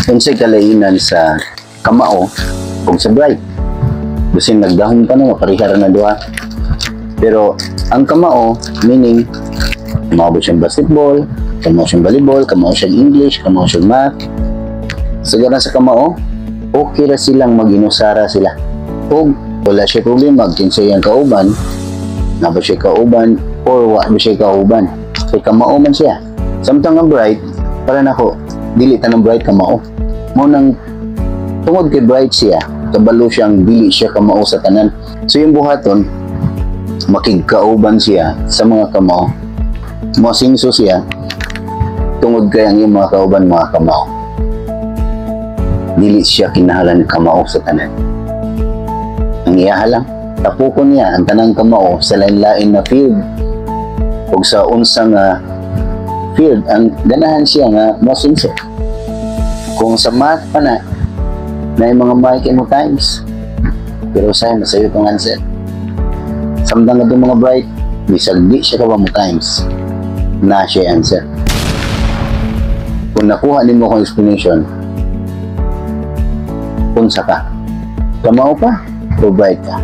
Unsay kalainan sa kamao ug sa bright? Bisin nagdahom pa no, pareha ra na duha. Pero ang kamao, meaning, kamao ba siyang basketball, kamao siyang volleyball, kamao siyang English, kamao siyang math. Sa garan sa kamao, okay ra silang maginusara sila. Ug wala siya problema kinsa iyang kauban, na ba siya kauban or wa ba siya kauban. Kay kamao man siya. Samtang ang bright, para nako, dili tanang bright kamao. Mao nang tungod kay bright siya, kabalo siyang dili siya kamao sa tanan. So yung buhaton, makigkauban siya sa mga kamao. Moasingso siya tungod kay ang iyong mga kauban mga kamao. Dili siya kinahanglan kamao sa tanan. Ang iyaha lang, tapukon niya ang tanang kamao sa lain-lain na field ug sa unsa nga field ang ganahan siya nga moasingso. Kung sa math pa na, na yung mga mic mo times, pero usahay masayo itong answer. Samtang itong mga bright, bisag di siya ka mo times, na siya answer. Kung nakuha nimo akong explanation, unsa ka? Kamao ka o bright ka?